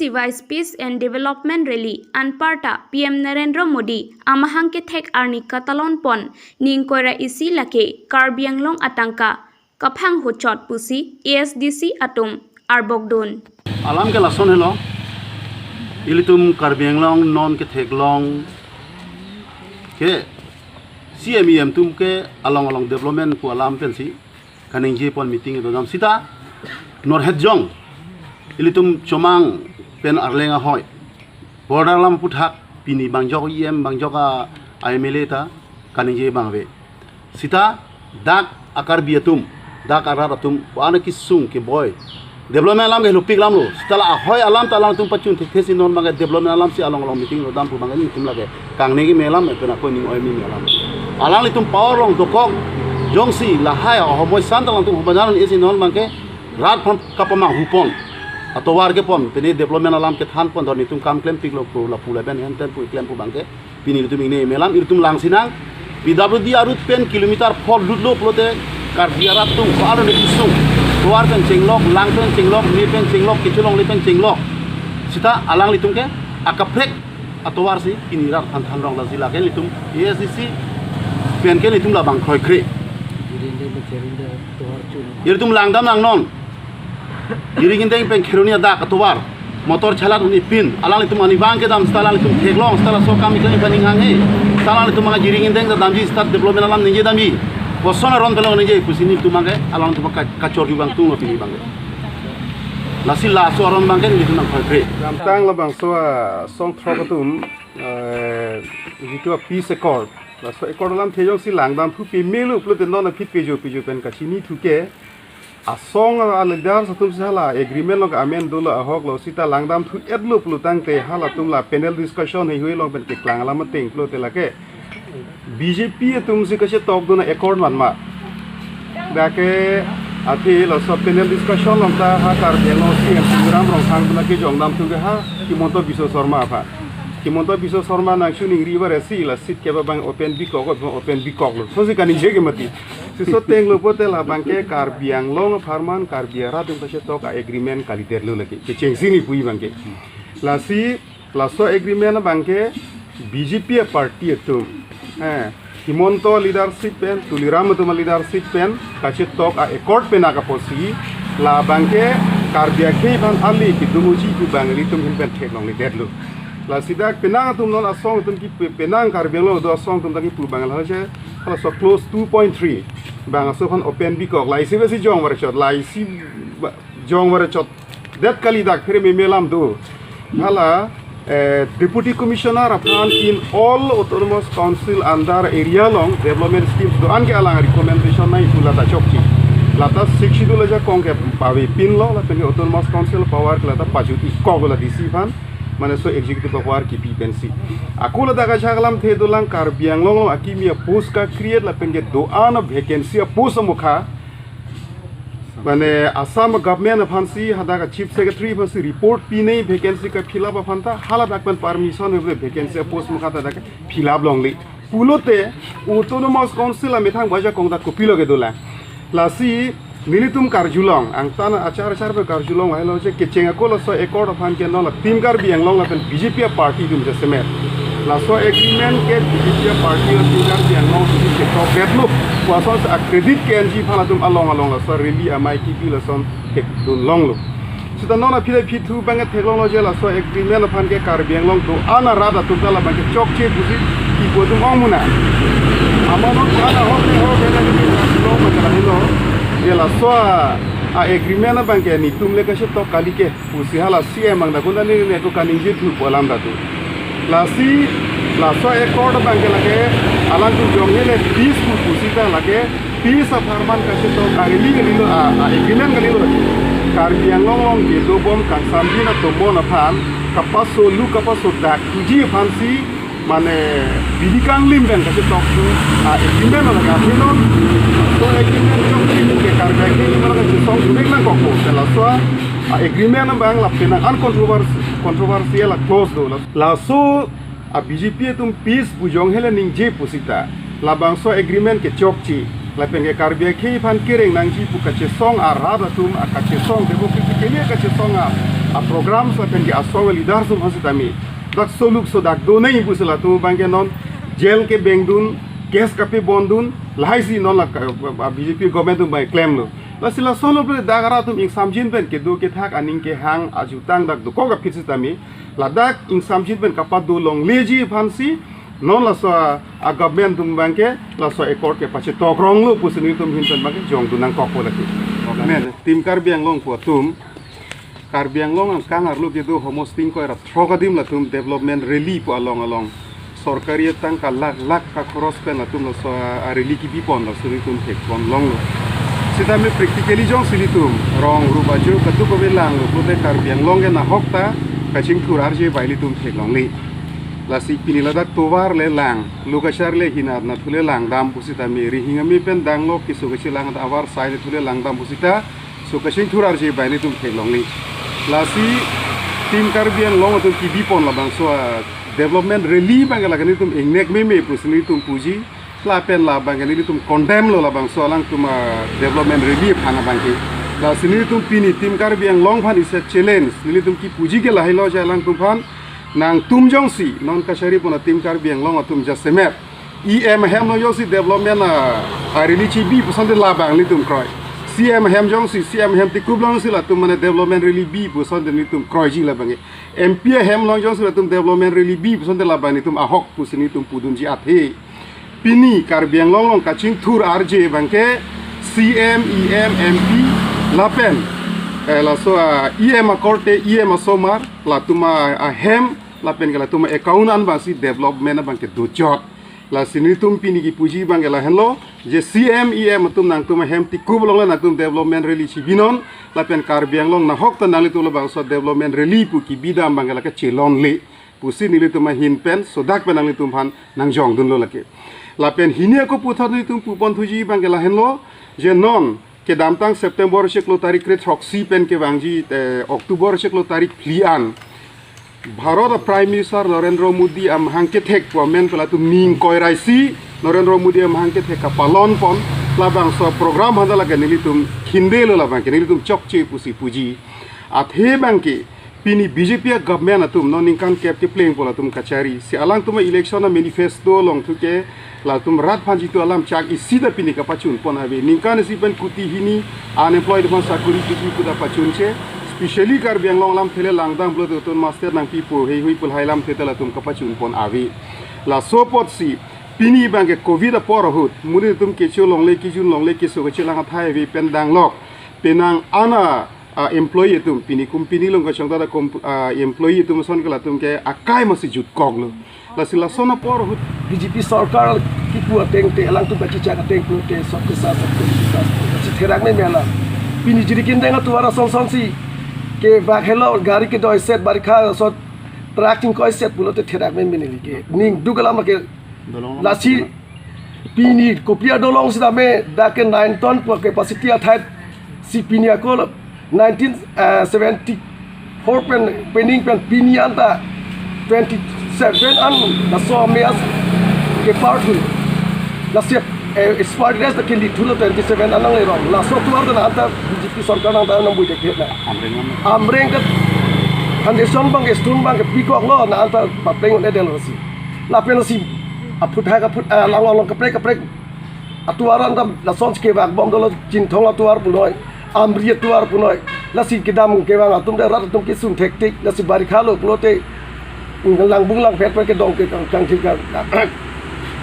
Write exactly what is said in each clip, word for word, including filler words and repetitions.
Vice Peace and Development Rally anparta P M Narendra Modi amahang kethek arni katalon pon ning koira isi lake Karbi Anglong atangka kaphang hochot pusi A S D C atum arbokdun. Alam ke lason helo, ilitum Karbi Anglong non ketheklong ke C M E M atum ke along along development pu alam pensi kaningje pon meeting dodam sita norhet jong ilitum Chomang pen Arleng ahoi border alam aputhak pini bangjok E M bangjok a M L A ta kaningje abang ave. Sita dak a Karbi atum, dak arat atum, wana kesung keboi development alam ke lupik lamlo. Sita la ahoi alam ta alangtum pachun thekthe si non abang ke development alam si along along meeting dodam pu abang ke nelitum lake kangne keme alam pen ako ning oi meme alam. Alanglitum power along dokok jongsi lahai ahomoi san ta alangtum hobanan isi non abang ke rat aphan kapamanghu pon, atovar kepon, pini development alam kethan pon, dor nelitum kam klempiklo pu lapu lapen henten pu klem pu abang ke pini ilitum ingne meme alam ilitum lang sinang. P W D arat pen kilometer pho lutlo pulote Karbi arat atum ko-an kesung, tovar pen chenglok, lang pen chenglok, me pen chenglok, kechelongle pen chenglok. Sita alanglitum ke akaprek atovar si pini rat aphan thanrong, lasi lake nelitum A S D C pen ke nelitum labang kroikre. Ilitum langdam nangnon. Jiring Indeng pen Kheroni adak atovar motor chelat un-e pin, alanglitum ani abang kedam, sita alanglitum theklong, sita laso akam iklang ipaning hanghe, sita alanglitum abang Jiring Indeng ta damji, sita development alam ningje damji, koson aron pelong ningje pusi nelitum abang ke alangtum ka-, kachorju abang tunglo pini abang ke. Lasi laso aron abang ke nelitum nang kroikre. Damtang labangso asong throk atum, eh, jitu a peace accord, laso accord alamthe jongsi langdamthu pemelo pulote non aphi pejo pejo pen kachinithu ke asong a leaders atum si hala agreement along amen dolo ahoklo, sita langdamthu-etlo pulotangte halatum la panel discussion heihui along pen keklang alam ateng pulote lake B J P atum si kachetokdun a accord man ma. Dak ke athe laso panel discussion along ta ha Karbi Anglong C M Tuliram Ronghang atum kejongdamthu ke ha Himanta Biswa Sarma aphan. Himanta Biswa Sarma nangchiningri bare si la seat keba abang open bikok, open bikoklo. Sosi kaningje ke mati. Siso atenglo pulote labang ke Karbi Anglong apharman Karbi arat atum kachetok a agreement kalidetlo lake. Kechengsi ni pu abang ke. Lasi laso agreement abang ke B J P a party atum, eh, Himanta leadership pen, Tuliram atum leadership pen kachetok a accord pen akaposi, labang ke Karbi akhei aphan ale kedunguji pu abang ilitum ahin pen theklongledetlo. Lasi dak penang atum non asong atum kipi, penang Karbi Anglong do asong atum ta kipu abang la che, halaso clause two point three abang aso aphan open bikok, la isi besi jong bare chot, la isi ba-, jong bare chot det kali, dak phere meme alam do. Hala, eh, Deputy Commissioner aphan in all Autonomous Council under area along development schemes do-an ke alang recommendation nangji pu lata chokche. Lata Sixth Schedule ajakong ke pavepinlo, lapen ke Autonomous Council power ke lata pajut-ikok la D C aphan, mane laso executive power kipi pensi. Ako ladak ajahak alamthe dolang Karbi Anglong along akimi a post ka-create lapen ke do-an a vacancy a post amokha. Mane Assam government aphansi hadak a Chief Secretary aphansi report pinei vacancy ka-fill up aphan ta, haladak pen permission ave vacancy a post amokha ta dak fill up longle pulote Autonomous Council amethang ajakong ta kopilo kedolang. Lasi nelitum karjulong, angtan achar achar pen karjulong lahelo che, kecheng ako laso accord aphan ke non la Team Karbi Anglong lapen B J P a party atum jasemet. Laso agreement ke B J P a party la Team Karbi Anglong atum chetokdetlo pu ason a credit ke-enji aphan latum along along laso rally amei kipi lason thekdun longlo. Sita non aphi le aphi thu abang ke theklonglo je laso agreement aphan ke Karbi Anglong do-an arat atum ta labang ke chokche pusi kipu atum ong muna. Amat non do-an ahok le ahok le le le long ma kala helo. Je laso a, a agreement abang ke nelitum le kachetok kali ke pusi hala C M abang ta kun ani ne ko kaningje thu pu alam ta do. Lasi laso accord abang ke lake alangtum jonghe le peace pu pusita lake peace apharman kachetok a rally kalilo, a, a agreement kalilo. Karbi Anglong along kedobom kangsamjin atombon aphan kapaso lu kapaso dak thuji aphansi mane bidi kanglim pen kachetok thu a agreement along ahinon. So agreement chokche ke Karbi akhei atum kachesong surik nangkokpo. Laso a agreement abang la penang uncontroversial, controversial a clause do. Laso a B J P atum peace pu jonghe le ningje pusita labangso agreement ke chokche, lapen ke Karbi akhei aphan kereng nangji pu kachesong arat atum a kachesong, democratically kachesong a A-programs lapen ke asong leaders atum aphan sitame dak soluk so dak do nai pusi latum abang ke non jail kebengdun, case kapebondun, lahai si non la ka-, B J P government atum abang klemlo. Lasi lason lo dak arat atum ingsamjin pen kedo kethak aning kehang ajutang dak dokok aphi sitame ladak ingsamjin pen kapado longleji aphansi non laso a-government atum abang ke laso accord ke pachetok ronglo pusi nelitum ahin pen abang ke jongdun nangkokpo lake. Amen. Team Karbi Anglong pu atum, Karbi Anglong angkang arlo kedo homosting koi rat throk adim latum development rally pu along along sorkari atangka lakh lakh kakhoros pen latum laso a-rally kebipon laso nelitum thekpon longlo. Sitame practically jongsi nelitum rong rup ajo kadokave langlo pulote Karbi Anglong ke nahok ta kachingthur arje bai nelitum theklongle. Lasi pini ladak tovar le lang, lo kachar le hin arnathule langdam pusitame rihing ame pen danglo keso kachelang avar sai le thule langdam pusita so kachingthur arje bai nelitum theklongle. Lasi Team Karbi Anglong atum kebipon labangso a-development rally abang ke lake nelitum ingnek meme pusi nelitum puji. Lapen labang ke nelitum condemn lo labangso alangtum a-development rally aphan abang ke. Lasi nelitum pini Team Karbi Anglong aphan isi a-challenge nelitum kepuji ke lahelo je alangtum aphan, nangtum jongsi non kachari pon a Team Karbi Anglong atum jasemet E M ahem along jongsi development a, a-rally chibi pusonte labang nelitum kroi. C M ahem jongsi, C M ahem tikup alongsi latum mane development rally bi pusonte nelitum kroiji labang ke. M P ahem along jongsi latum development rally bi pusonte labang nelitum ahok pusi nelitum pudunji athe. Pini Karbi Anglong along kachingthur arje abang ke C M, E M, M P lapen, eh, laso a-E M akorte, E M asomar, latum a, ahem, lapen ke latum a-account an abangsi development abang ke dochot. Lasi nelitum pini kepuji abang ke lahenlo, je C M, E M atum nangtum ahem tikup along le nangtum development rally chibinon, lapen Karbi Anglong nahok ta nanglitum labangso development rally pu kebidam abang ke lake chelonle pusi nelitum ahin pen sodak pen nanglitum aphan nangjongdunlo lake. Lapen hini ako puthot nelitum pupon thuji abang ke lahenlo, je non kedamtang September chiklo tarik kre throksi pen kevangji, eh, October chiklo tarik phli an Bharat a-Prime Minister Narendra Modi amahang kethek pu amen pen latum ning koiraisi Narendra Modi amahang kethek kapalon pon labangso program aphan ta lake nelitum khindelo labang ke nelitum chokche pusi puji. Athe abang ke pini B J P a-government atum non ningkan kep kepleng pon latum kachari. Si alangtum a-election a-manifesto along thu ke latum rat aphan jitu alam chak isi ta pini kapachun pon ave. Ningkan isi pen kuti hini unemployed aphan sakori piji pu ta pachunche. Specially Karbi Anglong alamthe le langdam pulote utun master nangpipo heihui pu lahai alamthe ta latum kapachun pon ave. Laso apotsi pini abang ke covid apor ahut monit atum kecho longle, kejun longle, keso kachelang athai ave pen danglok. Penang an a, a-employee atum pini company along kachongdat a-com-, a-employee atum ason ke latum ke akai masi jutkoklo. Lasi lason apor ahut B J P sorkar kipu ateng te, alangtum kachichak ateng pulote sabke saath, sabke vikash, si therak meme alam. Pini jiri kindeng atovar ason son si kevak helo, gari kedoi set, barikha ason truck chingkoi set pulote therak meme neli ke. Ning duk alam ke Dolong lasi pini kopi adolong sitame dak ke nine ton pu capacity athai si pini ako nineteen, eh, seventy four pen pening pen pini anta twenty seven an laso ame as ke part hu. Lasi, eh, expired date ke lithulo twenty seven an nanglerong. Laso atovar ta nang anta B J P sorkar nang ta nang bui dek na. Amreng an. Amreng ke foundation abang ke stone abang ke pikoklo nang anta papleng un-edetlo si. Lapen si aphut hai aphut, eh, lang long long kaprek kaprek atovar an ta lason si kevakbom dolo, Chinthong atovar punoi, Amri atovar punoi. Lasi kedam kevang atum ta rat atum kesun thektik, lasi barikha lo pulote langbung langphet pen kedong ke kang, kang, kang,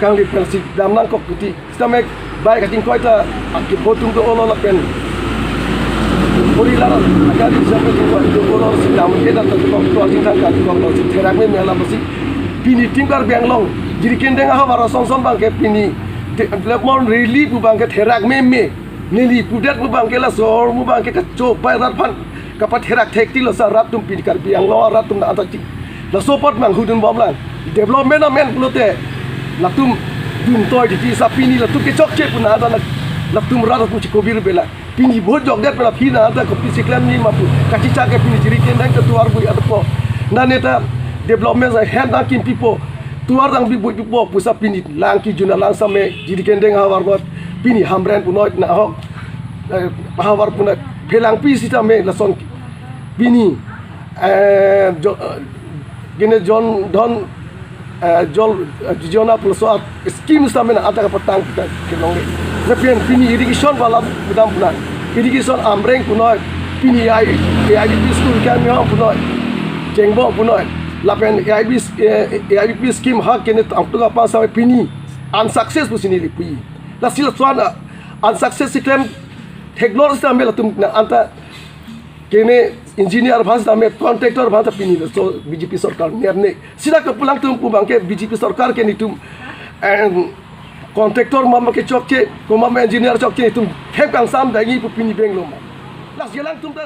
kangli pen si dam nangkok kuti. Sitame bai kachingkoi ta aki botum do-olo lapen pori lara agari sitame kachingkoi do-olo si dam ke ta to kok to ajin tang kachingkoi lo si therak meme alam si pini Team Karbi Anglong jiri kindeng ahavar ason son abang ke pini te, development rally pu abang ke therak meme neli pudet pu abang ke laso ahormu abang ke kachopai rat aphan kapatherak thektik lo sa rat atum pini Karbi Anglong arat atum nang anta chik. Laso apot nang hudun bomlang. Development amen pulote latum dun toi titi sa pini latum kechokche pu nang anta latum rat atum chikobir bela. Pini vote jokdet pen aphi nang anta kopisi klem ni ma pu. Kachichak ke pini jiri kindeng ta tovar bui adopo. Nane ta development ahem nangkimpipo. Tovar nang bi bui pipo pusi pini lang kejun alang sitame jiri kindeng ahavar not pini Hamren punoi nahok, eh, ahavar punoi phelangpi sitame lason pini Eh, jo, eh, kene Jan Dhan, eh, Jal, eh, Jojona puloso a scheme sitame anta kapatang kita kelongle. Lapen pini irrigation vala kedam punon. Irrigation Amreng punon. Pini A I, A I B P school kan yong punon. Chengbong punon. Lapen A I B, eh, A I B P scheme ha kene tangtung apa sampai pini unsuccess pusi neli pu. Lasi lason, ah, unsuccess si klem theklong sitame latum na anta kene engineer aphan sitame contractor aphan ta pini laso B J P sorkar ner ne. Sita kepulang atum pu abangke B J P sorkar ke netum, em, contractor mama ke chokche, komat ma engineer chokche, netum thep kangsam dagi pu pini benglo ma. Lasi alanglitum ta